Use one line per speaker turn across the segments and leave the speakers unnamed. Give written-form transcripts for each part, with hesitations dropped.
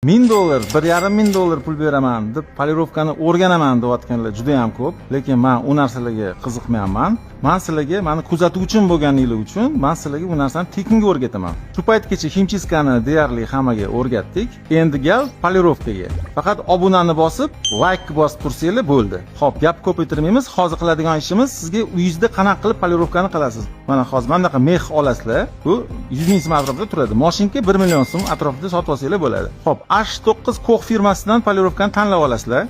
$1000, $1,500 pul beraman deb polirovkani o'rganaman deyotganlar juda ham ko'p, lekin men u narsalarga qiziqmayapman. Men sizlarga, meni kuzatuvchim bo'lganinglar uchun men sizlarga bu narsani tekinga o'rgataman. Shu paytgacha ximchiskani deyarli hammaga o'rgatdik. Endi gal polirovkaga. Faqat obunani bosib, like bosib tursanglar bo'ldi. Xo'p, gap ko'paytirmaymiz. Hozir qiladigan ishimiz sizga uyingizda qanaqa qilib polirovkani qilasiz. Mana hozir mana bunaqa mex olasizlar. Bu 100 ming so'm atrofida turadi. Mashinka 1 million so'm atrofida sotib olsanglar bo'ladi. Xo'p, H9 Koch firmasidan polirovkani tanlab olasizlar.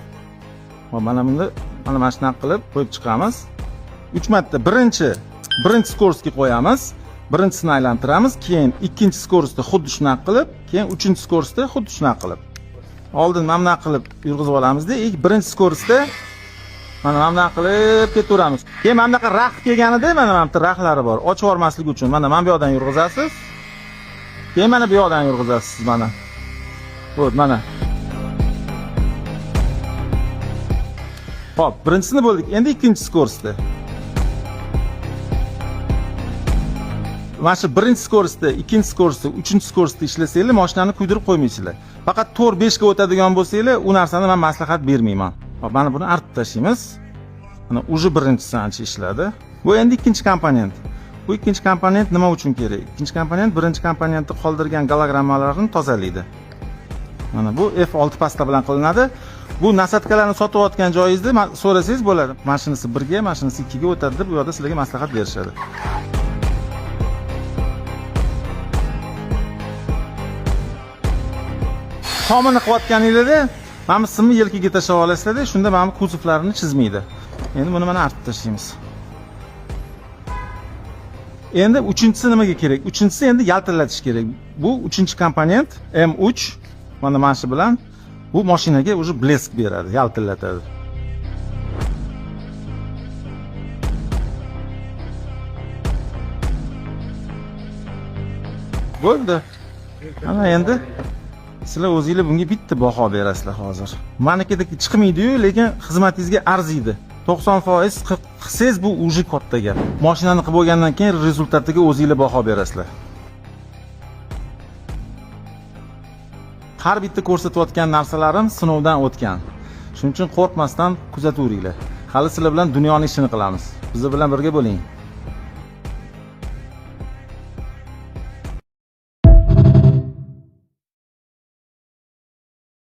Xo'p, mana bunda mana shunaqa qilib qo'yib chiqamiz. 3 marta birinchi скоростьga qo'yamiz. Birinchisini aylantiramiz, keyin ikkinchi скоростьda xuddi shunaqa qilib, keyin uchinchi скоростьda xuddi shunaqa qilib. Oldin mana bunaqa qilib yurg'izib olamizda, ilk birinchi скоростьda mana bunaqa qilib ketaveramiz. Keyin mana bunaqa rax kelganida mana bu yerda raxlari bor. Ochib yubormaslik uchun mana bu yoqdan yurg'izasiz. Keyin mana bu yoqdan yurg'izasiz mana. Вот mana. Xo'p, birinchisini bo'ldik. Endi ikkinchi скоростьda. Mana shu birinchi скоростьda, ikkinchi скоростьda, uchinchi скоростьda ishlasanglar, mashinani kuydirib qo'ymaysizlar. Faqat 4-5 ga o'tadigan bo'lsanglar, u narsani men maslahat bermayman. Xo'p, mana buni artib tashlaymiz. Mana уже birinchisi ancha ishladi. Bu endi ikkinchi komponent. Bu ikkinchi komponent nima uchun kerak? Ikkinchi komponent birinchi komponentni qoldirgan gologrammalarni tozalaydi. Mana bu F6 pasta bilan qilinadi. Bu насадка larni sotayotgan joyingizda so'rasangiz bo'ladi. Mashinasi 1 ga, mashinasi 2 ga o'tadi deb u yerda sizlarga maslahat berishadi. Tomini qilayotganinglarda mana bu simni yelkaga tashlab olasizlarda, shunda mana bu kuzovlarini chizmaydi. Endi buni mana artib tashlaymiz. Endi uchinchisi nimaga kerak? Uchinchisi endi yaltillatish kerak. Bu uchinchi komponent M3 mana shu bilan bu mashinaga уже блеск beradi, yaltillatadi. Bo'ldi. Mana endi sizlar o'zinglar bunga bitta baho berasizlar hozir. Manikidagi chiqmaydi-yu, lekin xizmatingizga arziydi. 90% qilsangiz bu уже katta gap. Mashinani qilib bo'lgandan keyin rezultatiga o'zinglar baho berasizlar. Har bitta ko'rsatayotgan narsalarim sinovdan o'tgan. Shuning uchun qo'rqmasdan kuzataveringlar. Hali sizlar bilan dunyoni ishini qilamiz. Biz bilan birga bo'ling.